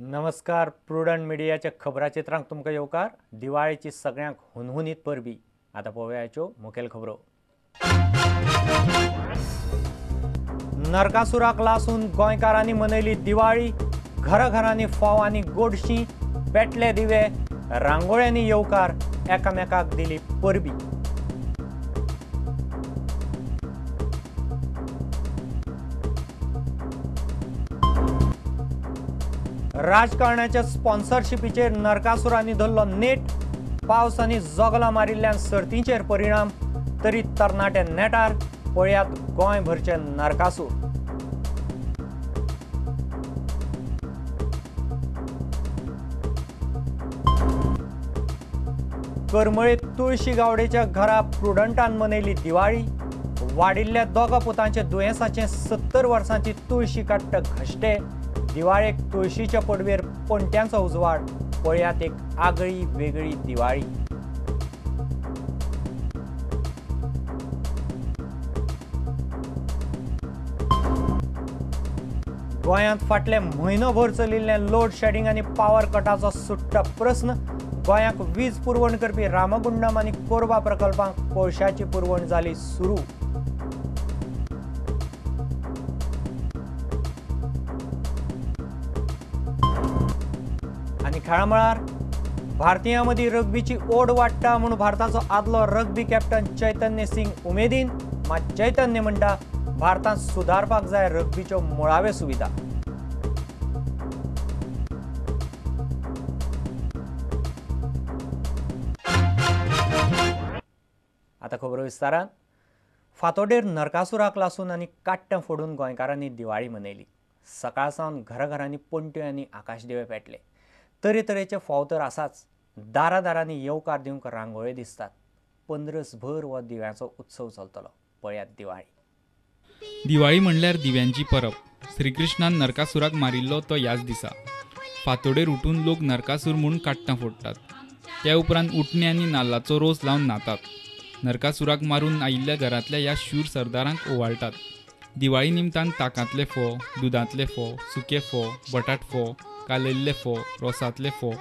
नमस्कार, प्रुडंट मिडियाच्या खबराचित्रांक तुमकां येवकार. दिवाळेची सगळ्यांक हुनहुनीत परबी. आतां पळोवयाच्यो मुखेल खबरो. नरकासुराक लासून गोंयकारांनी मनयली दिवाळी. घराघरांनी फोव आनी गोडशी, पेटले दिवे, रांगोळ्यांनी येवकार, एकामेकाक दिली परबी. राजकारणाच्या स्पॉन्सरशिपीचेर नरकासुरांनी धरलो नेट. पावस आनी जोगलां मारिल्ल्यान सर्तींचेर परिणाम, तरी तरणाटे नेटार. पळयात गोंयभरचे नरकासूर. करमळे तुळशी गावडेच्या घरा प्रुडंटान मनयली दिवाळी. वाडिल्ल्या दोगा पुतांचे दुयेंसाचे 70 वर्सांची तुळशी काडटा घश्टे. दिवाळेक तुळशीच्या पडवेर पणट्यांचो उजवाड. पळयात एक आगळी वेगळी दिवाळी. गोंयांत फाटले म्हयनोभर चलिल्लें लोड शेडिंग आनी पावर कटाचो सुट्टा प्रस्न. गोंयांक वीज पुरवण करपी रामगुंडम आनी कोरबा प्रकल्पांक कोळशाची पुरवण जाली सुरू. खेळामळार भारतीयां मदीं रग्बीची ओड वाडटा म्हूण भारताचो आदलो रग्बी कॅप्टन चैतन्य सिंग उमेदीन. मात चैतन्य म्हणटा भारतांत सुदारपाक जाय रग्बीच्यो मुळाव्यो सुविधा. आतां खबरो विस्तारान. फातोडेर नरकासुराक लासून आनी काट्टां फोडून गोंयकारांनी दिवाळी मनयली. सकाळ सावन घराघरांनी पणट्यो आनी आकाशदिवे पेटले. तरेतरेचे फोव तर आसाच, दारादारांनी येवकार दिवंक रांगोळ्यो दिसतात. पंद्रसभर हो दिव्याचो उत्सव चलतलो. पळयात दिवाळी. दिवाळी म्हणल्यार दिव्यांची परब. श्रीकृष्णान नरकासुराक मारिल्लो तो ह्याच दिसा. फातोडेर उठून लोक नरकासूर म्हूण काट्टां फोडटात. त्या उपरांत उटणे आनी नाल्लाचो रोस लावन न्हातात. नरकासुराक मारून आयिल्ल्या घरांतल्या ह्या शूर सरदारांक ओवाळटात. दिवाळी निमतान ताकांतले फोव, दुदांतले फोव, सुके फोव, बटाट फोव, कालयल्ले फोव, रोसांतले फोव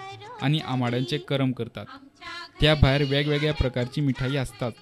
आनी आमाड्यांचे करम करतात. त्या भायर वेगवेगळ्या प्रकारची मिठाई आसताच.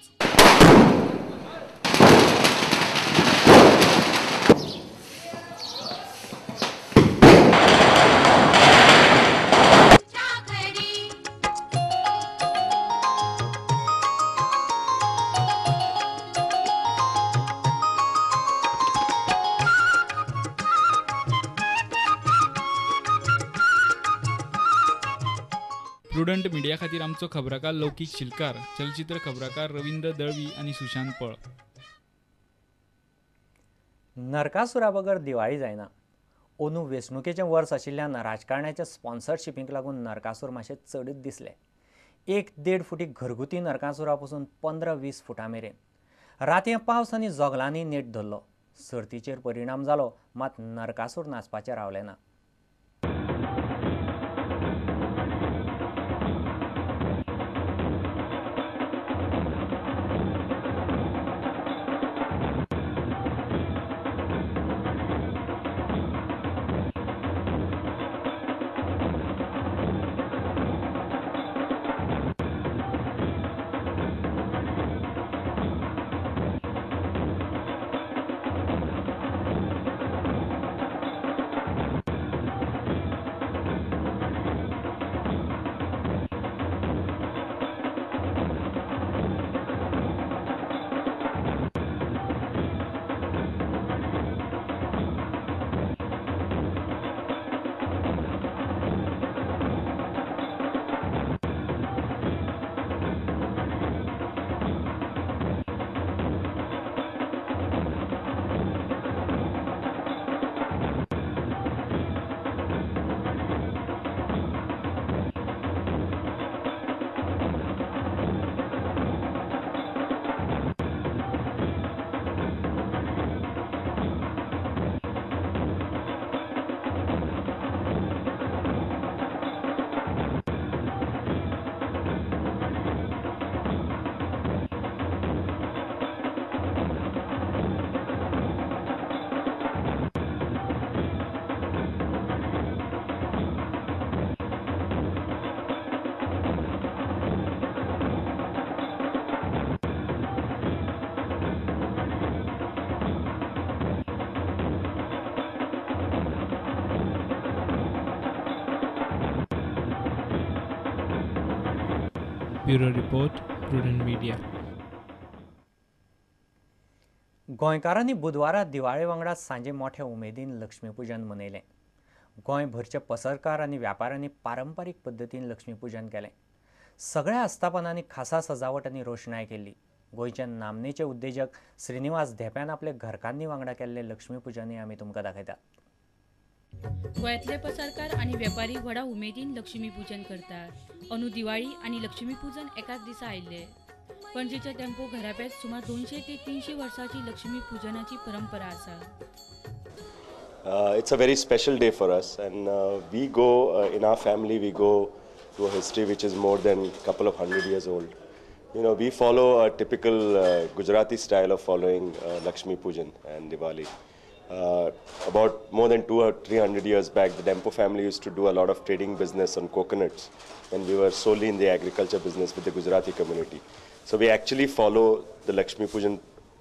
प्रुडंट मिडिया खातीर आमचो खबराकार लौकीक शिलकार, चलचित्र खबराकार रवींद्र दळवी आनी सुशांत पळ. नरकासुरा बगर दिवाळी जायना. अंदू वेंचणुकेचें वर्स आशिल्ल्यान राजकारणाच्या स्पॉन्सरशिपीक लागून नरकासूर मातशे चडच दिसले. 1-1.5 फुटी घरगुती नरकासुरा पसून 15-20 फुटां मेरेन. रातयां पावस आनी जोगलांनी नेट धरलो. सर्तीचेर परिणाम जालो, मात नरकासूर नाचपाचें रावलें ना. Bureau report, Prudent media. गोंयकारांनी बुधवारा दिवाळे वांगडा सांजे मोठ्या उमेदीन लक्ष्मीपूजन मनयलें. गोंयभरचे पसरकार आनी व्यापाऱ्यांनी पारंपारीक पद्दतीन लक्ष्मीपूजन केलें. सगळ्या आस्थापनांनी खासा सजावट आनी रोशणाय केल्ली. गोंयचे नामनेचे उद्देजक श्रीनिवास धेंप्यान आपले घरकान्नी वांगडा केल्ले लक्ष्मीपूजनय आमी तुमकां दाखयतात. गोंयांतले पसरकार आनी वेपारी व्हडा उमेदीन लक्ष्मीपूजन करतात. अंदू दिवाळी आनी लक्ष्मीपूजन एकाच दिसा आयिल्ले. पणजेच्या टेम्पो घराब्यांत सुमार 200 ते 300 वर्सांची लक्ष्मी पूजनाची परंपरा आसा. It's a very special day for us, and we go in our family, we go to a history which is more than a couple of hundred years old. You know, we follow a typical Gujarati style of following Lakshmi Pujan and Diwali. About more than 200 or 300 years back, the Dempo family used to do a lot of trading business on coconuts, and we were solely in the agriculture business with the Gujarati community. So we actually follow the Lakshmi Pujan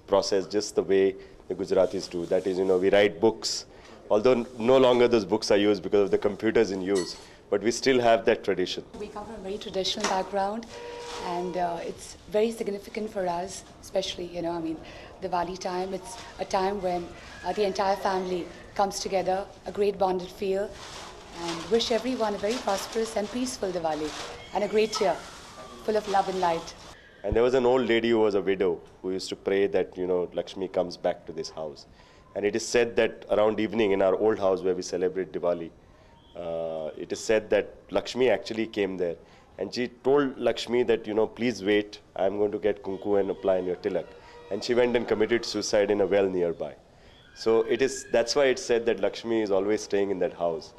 process just the way the Gujaratis do. That is, you know, we write books, although no longer those books are used because of the computers in use, but we still have that tradition. We come from a very traditional background, and it's very significant for us, especially, you know, I mean, Diwali time, it's a time when the entire family comes together, a great bonded feel, and wish everyone a very prosperous and peaceful Diwali, and a great year, full of love and light. And there was an old lady who was a widow who used to pray that, you know, Lakshmi comes back to this house. And it is said that around evening in our old house where we celebrate Diwali, it is said that Lakshmi actually came there. And she told Lakshmi that, you know, please wait, I'm going to get kunku and apply in your tilak. And she went and committed suicide in a well nearby. So it is, that's why it's said that Lakshmi is always staying in that house.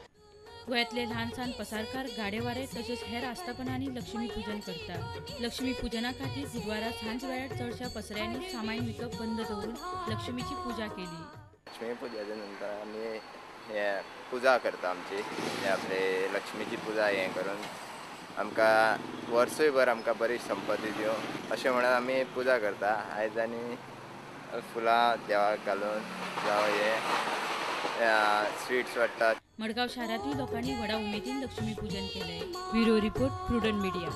गोंयांतले ल्हान सान पसारकार गाडेवारे तशेंच हेर आस्थापनांनी लक्ष्मीपूजन करतात. लक्ष्मीपूजना खातीर बुधवारा सांज वेळार चडशा पसऱ्यांनी सामान विकप बंद दवरून लक्ष्मीची पूजा केली. लक्ष्मी पुजाच्या नंतर आमी हे पुजा करता आमची, आपले लक्ष्मीची पुजा हें करून आमकां वर्सूयभर आमकां बरी संपत्ती दिवं अशें म्हणून आमी पुजा करता. आयज आनी फुलां देवाक घालून जावं हे स्वीट्स वाडटात. मडगांव शारांतूय लोकांनी व्हडा उमेदीन लक्ष्मीपूजन केलें. Bureau report, Prudent media.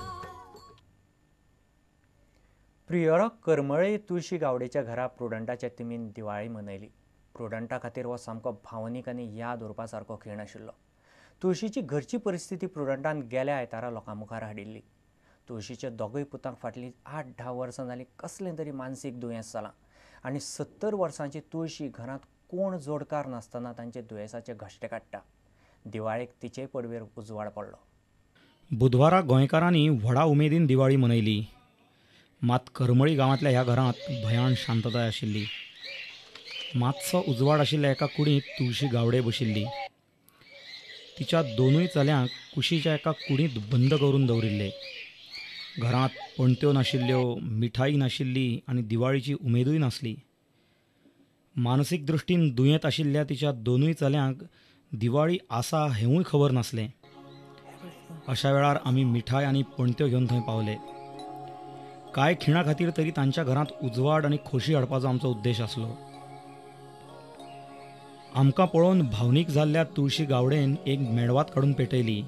Priora Karmali तुळशी गावडेच्या घरा प्रुडंटाच्या टिमीन दिवाळी मनयली. प्रुडंटा खातीर हो सामको भावनीक आनी याद उरपा सारको खीण आशिल्लो. तुळशीची घरची परिस्थिती प्रुडंटान गेल्या आयतारा लोकां मुखार हाडिल्ली. तुळशीच्या दोगूय पुतांक फाटलीं 8-10 वर्सां जालीं कसलें तरी मानसीक दुयेंस जालां आनी 70 वर्सांची तुळशी घरांत कोण जोडकार नासतना तांचे दुयेंसाचे घश्टे काडटा. दिवाळेक तिचेय पडवेर उजवाड पडलो. बुधवारा गोंयकारांनी व्हडा उमेदीन दिवाळी मनयली. मात करमळी गांवांतल्या ह्या घरांत भयान शांतताय आशिल्ली. मातसो उजवाड आशिल्ल्या एका कुडींत तुळशी गावडे बशिल्ली. तिच्या दोनूय चल्यांक कुशीच्या एका कुडींत बंद करून दवरिल्ले. घरांत पणत्यो नाशिल्ल्यो, मिठाई नाशिल्ली आनी दिवाळीची उमेदूय नासली. मानसीक दृश्टीन दुयेंत आशिल्ल्या तिच्या दोनूय चल्यांक दिवाळी आसा हेंवूय खबर नासलें. अशा वेळार आमी मिठाय आनी पणत्यो घेवन थंय पावले. कांय खिणा खातीर तरी तांच्या घरांत उजवाड आनी खोशी हाडपाचो आमचो उद्देश आसलो. आमकां पळोवन भावनीक जाल्ल्या तुळशी गावडेन एक मेणवात काडून पेटयली.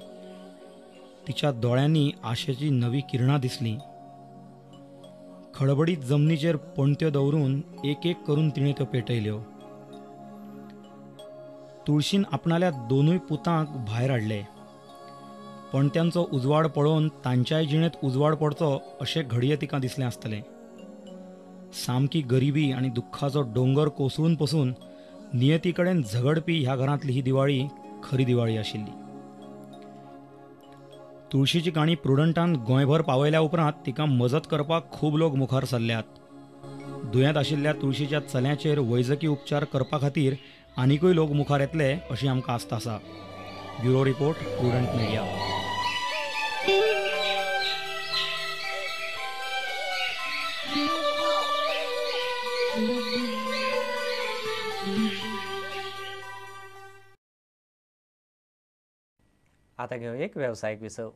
तिच्या दोळ्यांनी आशेची नवी किरणां दिसलीं. खडबडीत जमनीचेर पणत्यो दवरून एक एक करून तिणें त्यो पेटयल्यो. तुळशीन आपणाल्या दोनूय पुतांक भायर हाडले. पणत्यांचो उजवाड पळोवन तांच्याय जिणेंत उजवाड पडचो अशें घडये तिका दिसलें आसतलें. सामकी गरिबी आनी दुख्खाचो दोंगर कोसळून पसून नियती कडेन झगडपी ह्या घरांतली ही दिवाळी खरी दिवाळी आशिल्ली. तुळशीची काणी प्रुडंटान गोंयभर पावयल्या उपरांत तिका मजत करपाक खूब लोक मुखार सरल्यात. दुयेंत आशिल्ल्या तुळशीच्या चल्यांचेर वैजकी उपचार करपा खातीर आनिकूय लोक मुखार येतले अशी आमकां आस्त आसा. Bureau report, Prudent media. आता घेऊ एक व्यावसायिक विसव.